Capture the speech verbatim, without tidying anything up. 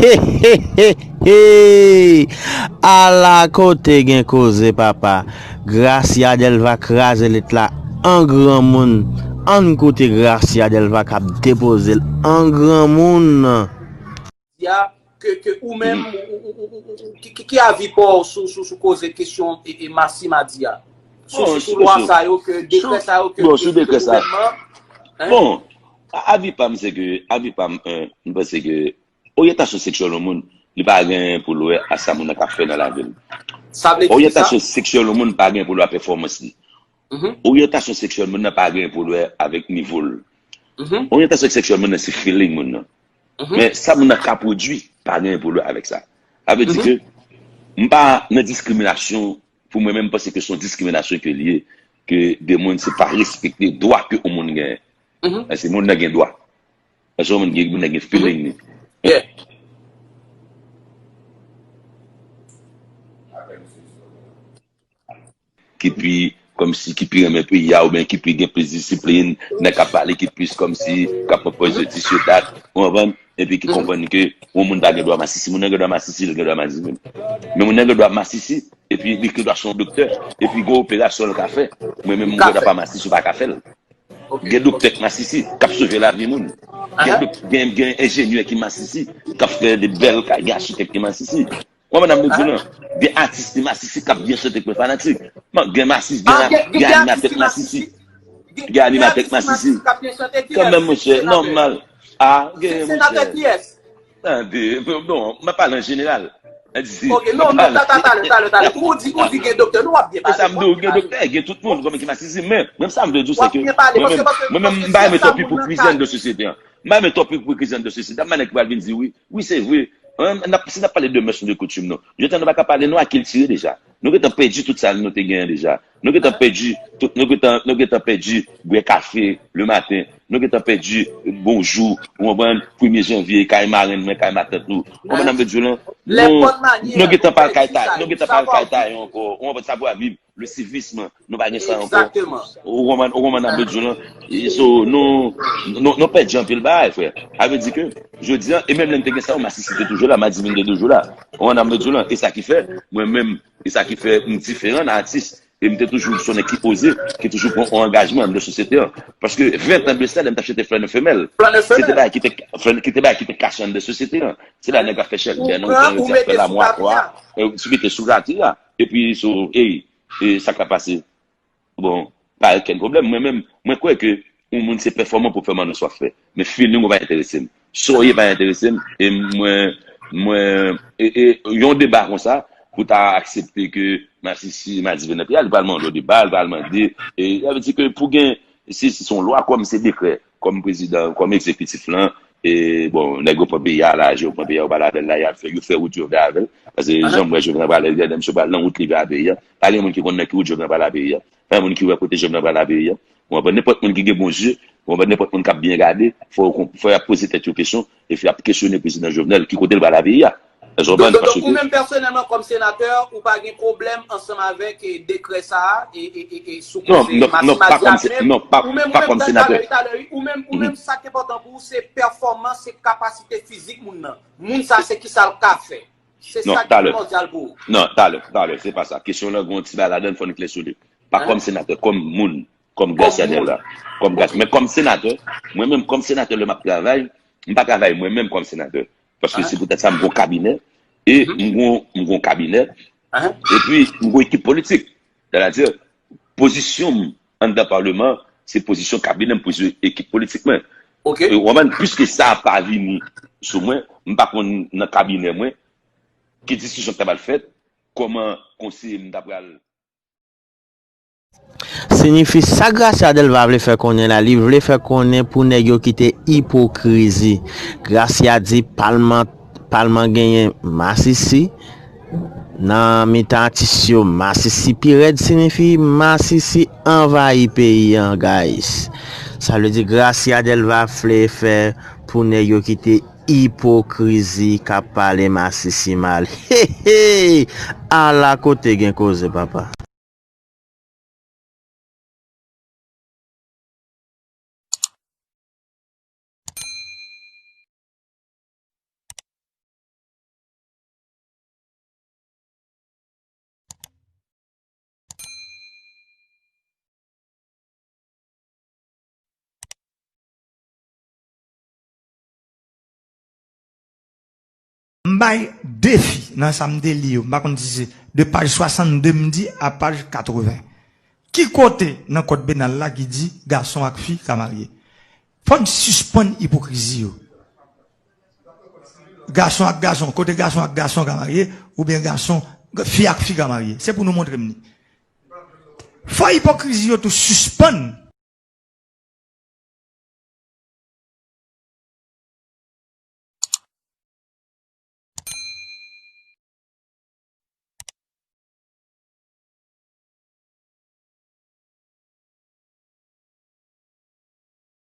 He, he, he, he! Ala kote gen koze, papa. Gracia Delva kraze lèt la an granmoun. Ann koute Gracia Delva k ap depoze l an granmoun. Dia, ke, ke ou menm, ou, ou, ou, ou, ou, ki, ki, ki avi pa w sou, sou, sou koze kesyon e, e Massy Madi a? Sou, sou, sou lwa sa yo, ke dekrè sa yo, ke, bon, sou dekrè sa. Gouvènman, hein? Bon, a- avi pa m se ke, avi pa m, euh, m panse ke oryantasyon seksyèl yon moun, li pa gen pou l wè a sa moun nan ka fè nan lavi l. Sa vle di ki sa? Oryantasyon seksyèl yon moun pa gen pou l wè a pèfòmans li. Mhm. Oryantasyon seksyèl moun nan pa gen pou l wè avèk nivo l. Mhm. Oryantasyon seksyèl moun nan se feeling moun nan. Mhm. Men sa moun nan ka pwodui pa gen pou l wè avèk sa. Sa vle di ke m pa nan diskriminasyon, pou mwen menm, m panse ke se yon diskriminasyon ke l ye, ke de moun se pa respekte dwa ke yon moun genyen. Mhm. Paske moun nan gen dwa. Paske yon moun gen, moun nan gen feeling li. Yeah. Ki pi, kòmsi, ki pi renmen peyi a, oubyen ki pi gen plis disiplin, nèg k ap pale ki plis kòmsi, k ap pran pòz yo di sou dat, ou konprann? Epi ki konprann ke yon moun pa gen dwa masisi, moun nan gen dwa masisi, li gen dwa masisi menm. Men moun nan gen dwa masisi, epi li gen dwa se yon doktè, epi gen operasyon l ka fè. Mwen menm, mwen pa masisi, ou pa ka fè l. Gen doktè k masisi, k ap sove lavi moun. Gen, gen, gen enjenyè ki masisi, k ap fè de bèl kay, gen achitèk ki masisi. Ou konprann sa m vle di w lan? Gen atis ki masisi k ap byen chante k fè fanatik. Bon, gen masis, gen, gen animatè k masisi. Gen animatè k masisi. Kanmenm, monchè, nòmal. A, gen, monchè. Tande, non, m ap pale an jeneral. Ok, non, non, talè, talè, talè, talè. Ou di, ou di gen doktè, nou w ap byen pale. E sa m di w, gen doktè, gen tout moun, konbyen ki masisi, men, menm sa m vle di w, se ke, mwen menm, mwen menm, m pa renmen twòp ipokrizi anndan sosyete an. M pa renmen twòp ipokrizi anndan sosyete an. M pa nèg ki pral vin di, wi, wi, se vre. An, n ap, si n ap pale de mès, de koutim, non. Jodi a, nou pa ka pale, nou akiltire deja. Nou gentan pèdi tout sa nou te genyen deja. Nou gentan pèdi, tout, nou gentan, nou gentan pèdi bwè kafe le maten. Nou gentan pèdi bonjou, ou konprann, premye janvye, kay marenn mwen, kay matant nou. Ou konprann sa m vle di w lan? Nou, nou gentan pa al kay ta, nou gentan pa al kay taye ankò. Ou konprann sa pou a viv. Le civisme, nou pa gen sa ankò. Ou konprann, ou konprann sa m vle di w lan? E so, nou, nou, nou pèdi anpil bagay, frè. Sa vle di ke, jodi a, e menm lè n te gen sa yo, masisi te toujou la, madivin te toujou la. Ou konprann sa m vle di w lan? E sa ki fè, mwen menm, e sa ki fè m diferan nan atis. E m te toujou se yon nèg ki oze, ki toujou pran yon angajman anndan sosyete an. Paske ven tan de sa, lè m t ap chante Flannè Femèl, se te bagay ki te, ki te bagay ki te kache anndan sosyete an. Se la nèg ap fè chèlbè nan yon teren, di ap fè lamwa kwa, sou mete sou rati a. Epi, so, ey, e sa k ap pase? Bon, pa okenn pwoblèm. Mwen menm, mwen kwè ke yon moun se pèfòman pou fè manno sa w ap fè. Men feeling ou pa enterese m. Sa w ye pa enterese m. E mwen, mwen, e, e, yon deba konsa, pou ta aksepte ke masisi, madivin nan peyi a, li pral mande yon deba, li pral mande, e, sa vle di ke pou gen, si, si se yon lwa kòm se dekrè, kòm prezidan, kòm egzekitif lan, e, bon, nèg yo pran peyi a laje, yo pran peyi a, yo pale avè l la, y ap fè, yo fè wout yo vè avè l. Paske jan m wè Jovenel pral, lè msye pral nan wout li vè a peyi a, pa gen moun ki konn nan ki wout Jovenel pral a peyi a. Pa gen moun ki wè kote Jovenel pral a peyi a. Ou konprann? Nenpòt moun ki gen bon zye, ou konprann, nenpòt moun k ap byen gade, fò yo konp-, fò y ap poze tèt yo kesyon, epi y ap kesyone prezidan Jovenel, ki kote l pral a peyi a. Èske w konprann? Donk, donk, ou menm pèsonèlman, kòm senatè, ou pa gen pwoblèm ansanm avèk, e, dekrè sa a, e, e, e, e sou koze Massy Madi a menm? Non, non, pa kòm se-, non, pa, ou menm, pa kòm senatè. Talè, talè, wi. Ou menm, ou menm, sa k enpòtan pou ou, se pèfòmans, se kapasite fizik moun nan. Moun sa, se kisa l ka fè. Se sa ki primòdyal pou ou. Non, talè, talè, se pa sa. Kesyon lan gen yon ti bagay ladan l, fò n klè sou li. Pa kòm senatè, kòm moun, kòm Gracia Delva. Kòm Gracia. Men kòm senatè, mwen menm kòm senatè, lè m ap travay, m pa travay mwen menm kòm senatè. Paske se poutèt sa m gon kabinè, e m gon, m gon kabinè, epi m gon ekip politik. Sètadi, pozisyon m anndan paleman, se pozisyon kabinè m, pozisyon ekip politik mwen. E w konprann, piske sa pa vini sou mwen, m pa konn nan kabinè mwen, ki diskisyon k ta pral fèt, kòman konseye m ta pral Siyifi sa Gracia Delva vle fè konnen la, li vle fè konnen pou nèg yo kite ipokrizi. Gracia di palman, palman genyen masisi. Nan mitan atis yo, masisi pi rèd siyifi masisi anvayi peyi an, guys. Sa vle di Gracia Delva vle fè pou nèg yo kite ipokrizi k ap pale masisi mal. He, he! Ala kote gen koze, papa. M bay defi nan sa m te li yo, m pa konn si se de paj swasannde m di a paj katreven. Ki kote nan kòd penal la ki di gason ak fi ka marye? Fò n sispann ipokrizi yo. Gason ak gason, kote gason ak gason ka marye, oubyen gason, fi ak fi ka marye. Se pou nou montre m li. Fò ipokrizi yo tou sispann.